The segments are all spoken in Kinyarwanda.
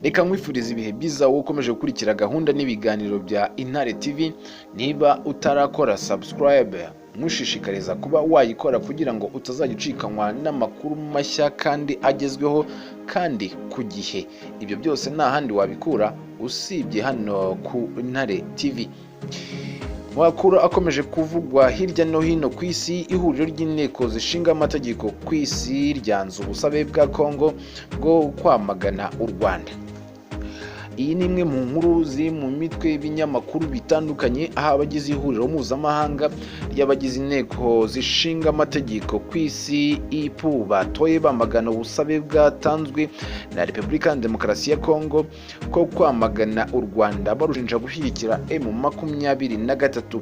Reka nkwifuriza ibihe byiza wowe ukomeje gukurikira gahunda n'ibiganiro bya Intare TV. Niba utarakora subscribe, nkushishikariza kuba wayikora kugira ngo utazajya ucikanwa n'amakuru mashya kandi agezweho kandi ku gihe. Ibyo byose nta handi wabikura usibye hano ku Intare TV. Mu makuru akomeje kuvugwa hirya no hino ku isi, ihuriro ry'inteko zishinga amategeko ku isi ryanze ubusabe bwa Congo bwo kwamagana u Rwanda. Iyi ni imwe mu nkuru ziri mu mitwe y'ibinyamakuru bitandukanye, aho abagize ihuriro mpuzamahanga ry'abagize inteko zishinga amategeko ku isi, IPU, batoye bamagana ubusabe bwatanzwe na Repubulika ya Demokarasi ya Kongo ko kwamagana u Rwanda barushinja gushyigikira M23.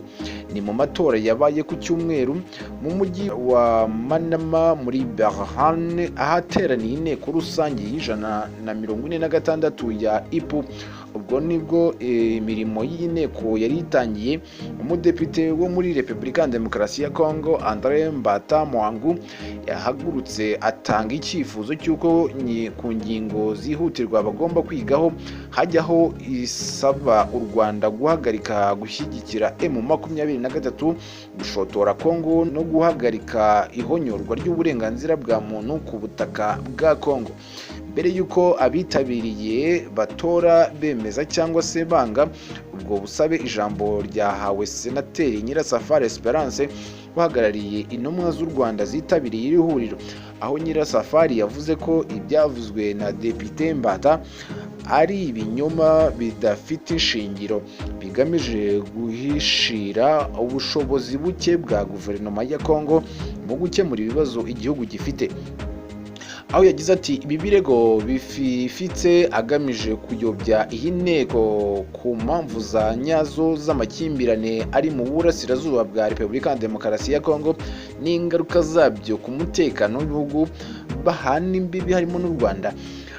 Ni mu matora yabaye ku cyumweru mu mujyi wa Manama muri Bahrain, ahateraniye inteko rusange ya 146 ya IPU. Ubwo nibwo imirimo y'inteko yari itangiye, umudepite wo muri Repubulika ya Demokarasi ya Kongo, Andre Mbata Mwangu, yahagurutse atanga icyifuzo cy'uko ku ngingo zihutirwa bagomba kwigaho hajyaho isaba u Rwanda guhagarika gushyigikira M23, gushotora Kongo no guhagarika ihonyorwa ry'uburenganzira bwa muntu ku butaka bwa Kongo. Mbere y'uko abitabiriye batora bemeza cyangwa se banga ubwo busabe, ijambo ryahawe Senateri Nyirasafari Esperance uhagarariye intumwa z'u Rwanda zitabiriye iri huriro, aho Nyirasafari yavuze ko ibyavuzwe na Depite Mbata ari ibinyoma bidafite ishingiro, bigamije guhishira ubushobozi buke bwa guverinoma ya Kongo mu gukemura ibibazo igihugu gifite, aho yagize ati: "Ibi birego bififitse agamije kuyobya iyi nteko ku mpamvu za nyazo z'amakimbirane ari mu burasirazuba bwa Repubulika ya Demokarasi ya Kongo n'ingaruka zabyo ku mutekano w'ibihugu bahana imbibi harimo n'u Rwanda."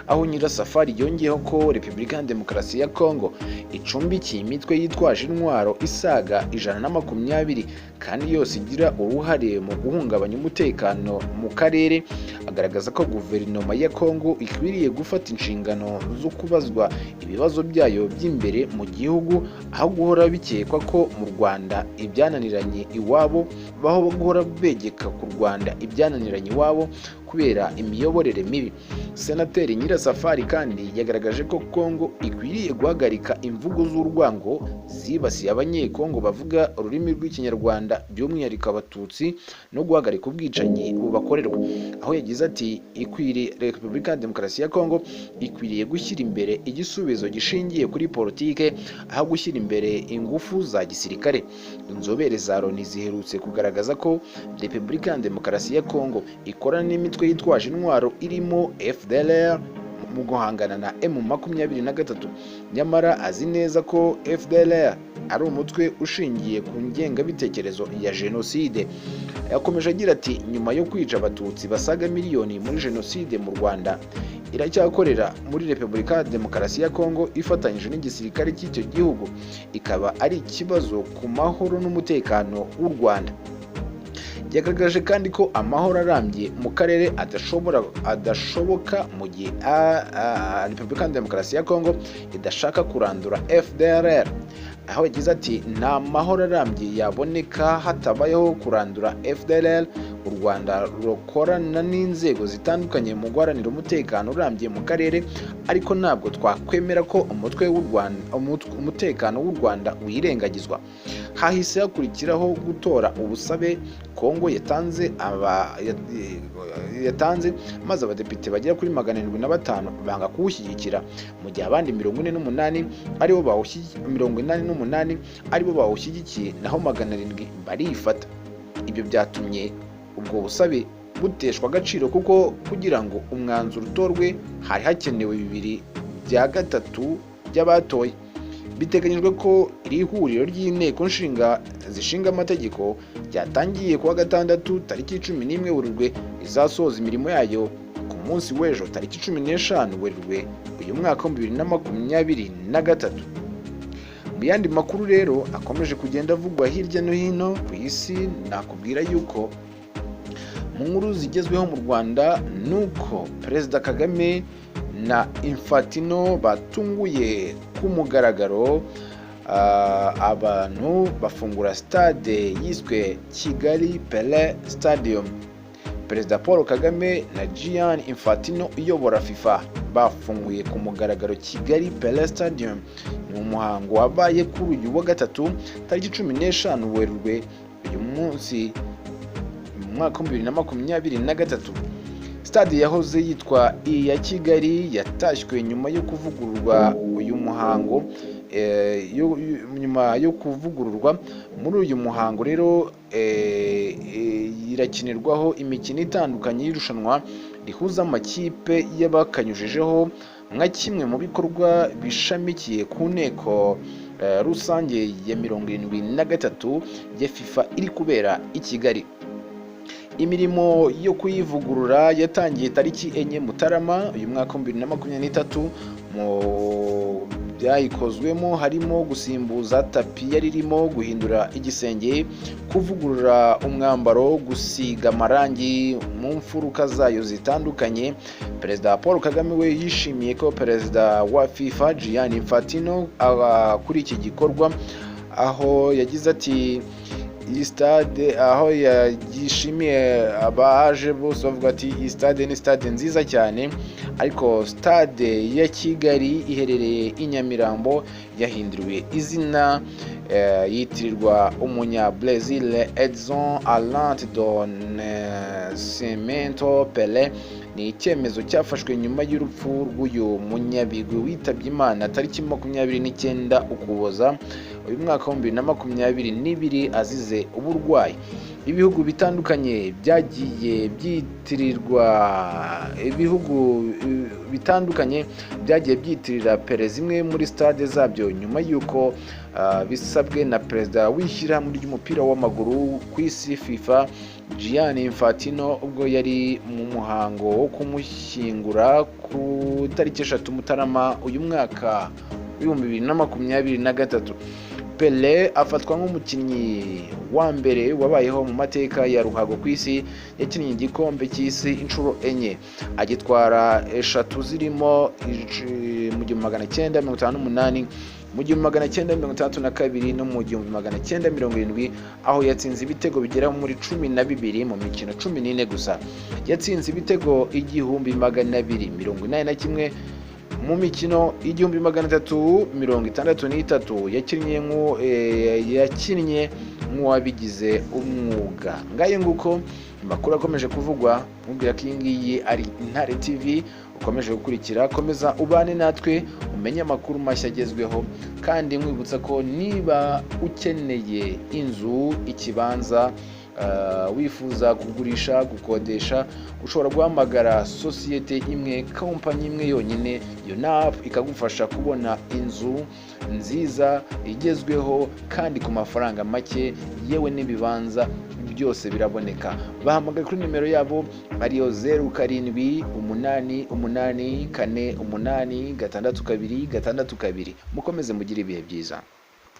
Aho Nyirasafari yongeyeho ko Repubulika ya Demokarasi ya Kongo icumbikiye imitwe yitwaje intwaro isaga 120 kandi yose igira uruhare mu guhungabanya umutekano mu karere, agaragaza ko guverinoma ya Kongo ikwiriye gufata inshingano zo kubazwa ibibazo byayo by'imbere mu gihugu, aho guhora bikekwa ko mu Rwanda ibyananiranye iwabo, baho guhora begeka ku Rwanda ibyananiranye iwabo kubera imiyoborere mibi. Senateri Nyirasafari kandi yagaragaje ko Kongo ikwiriye guhagarika imvugo z'urwango zibasiye Abanyekongo bavuga ururimi rw'Ikinyarwanda, by'umwihariko Abatutsi, no guhagarika ubwicanyi bubakorerwa, aho yagize ati: "Ikwiriye, Repubulika ya Demokarasi ya Kongo ikwiriye gushyira imbere igisubizo gishingiye kuri politike aho gushyira imbere ingufu za gisirikare." Inzobere za Loni ziherutse kugaragaza ko Repubulika ya Demokarasi ya Kongo ikorana n'imitwe yitwaje intwaro irimo FDLR mu guhangana na M23, nyamara azi neza ko FDLR ari umutwe ushingiye ku ngengabitekerezo ya jenoside. Yakomeje agira ati: "Nyuma yo kwica Abatutsi basaga miliyoni muri jenoside mu Rwanda, iracyakorera muri Repubulika ya Demokarasi ya Kongo ifatanyije n'igisirikare cy'icyo gihugu, ikaba ari ikibazo ku mahoro n'umutekano w'u Rwanda." Yagaragaje kandi ko amahoro arambye mu karere adashobora adashoboka mu gihe Repubulika ya Demokarasi ya Kongo idashaka kurandura FDLR, aho yagize ati: "Nta mahoro arambye yaboneka hatabayeho kurandura FDLR. U Rwanda rukorana n'inzego zitandukanye mu guharanira umutekano urambye mu karere, ariko ntabwo twakwemera ko umutwe w'u Rwanda umutekano w'u Rwanda wirengagizwa." Hahise hakurikiraho gutora ubusabe Kongo yatanze, maze abadepite bagera kuri 705 banga kuwushyigikira, mu gihe abandi 48 aribo 88 aribo bawushyigikiye, naho 700 barifata. Ibyo byatumye ubwo busabe buteshwa agaciro, kuko kugira ngo umwanzuro utorwe hari hakenewe 2/3 by'abatoye. Biteganyijwe ko iri huriro ry'inteko nshinga zishinga amategeko ryatangiye kuwa gatandatu tariki 11 Werurwe rizasoza imirimo yayo ku munsi w'ejo tariki 15 Werurwe uyu mwaka wa 2023. Mu yandi makuru rero akomeje kugenda avugwa hirya no hino ku isi, nakubwira yuko mu nkuru zigezweho mu Rwanda ni uko Perezida Kagame na Infantino batunguye ku mugaragaro abantu bafungura stade yiswe Kigali Pele Stadium. Perezida Paul Kagame na Gianni Infantino uyobora FIFA bafunguye ku mugaragaro Kigali Pele Stadium. Ni umuhango wabaye kuri uyu wa gatatu tariki 15 Werurwe uyu munsi mu mwaka wa 2023. Stade yahoze yitwa iya Kigali yatashywe nyuma yo kuvugururwa uyu muhango nyuma yo kuvugururwa muri uyu muhango rero irakinirwaho imikino itandukanye y'irushanwa rihuza amakipe y'abakanyujijeho nka kimwe mu bikorwa bishamikiye ku nteko rusange ya 73 ya FIFA iri kubera i Kigali. Imirimo yo kuyivugurura yatangiye tariki 4 Mutarama uyu mwaka wa 2023. Mu byayikozwemo harimo gusimbuza tapi yari irimo, guhindura igisenge, kuvugurura umwambaro, gusiga amarangi mu mfuruka zayo zitandukanye. Perezida Paul Kagame we yishimiye ko perezida wa FIFA Gianni Infantino kuri iki gikorwa, aho yagize ati iyi stade, aho yagishimiye abaje bose bavuga ati iyi stade ni stade nziza cyane. Ariko stade ya Kigali iherereye i Nyamirambo yahinduriwe izina yitirirwa umunya Brazil Edson Arantes do Nascimento Pele. Ni icyemezo cyafashwe nyuma y'urupfu rw'uyu munyabigwi witabye Imana tariki 29 Ukuboza uyu mwaka wa 2022 azize uburwayi. Ibihugu bitandukanye byagiye byitirirwa, ibihugu bitandukanye byagiye byitirira Pele zimwe muri stade zabyo nyuma y'uko bisabwe na perezida w'ishyirahamwe ry'umupira w'amaguru ku isi FIFA Gianni Infantino, ubwo yari mu muhango wo kumushyingura ku itariki 3 Mutarama uyu mwaka w'2023. Pele afatwa nk'umukinnyi wa mbere wabayeho mu mateka ya ruhago ku isi. Yakinnye igikombe cy'isi inshuro 4, agitwara 3 zirimo mu 1958, mu 1962 no mu 1970, aho yatsinze ibitego bigera muri 12 mu mikino 14 gusa. Yatsinze ibitego 1281 mu mikino 1363 yakinnye nk'uwabigize umwuga. Ngayo nguko amakuru akomeje kuvugwa, mubwira ko iyi ngiyi ari Intare TV ukomeje gukurikira. Komeza ubane natwe umenye amakuru mashya agezweho, kandi nkwibutsa ko niba ukeneye inzu, ikibanza, wifuza kugurisha, gukodesha, ushobora guhamagara sosiyete imwe, kompanyi imwe yonyine, Yonapu, ikagufasha kubona inzu nziza igezweho kandi ku mafaranga make, yewe n'ibibanza byose biraboneka. Bahamagara kuri nimero yabo ariyo 0788486262. Mukomeze mugire ibihe byiza.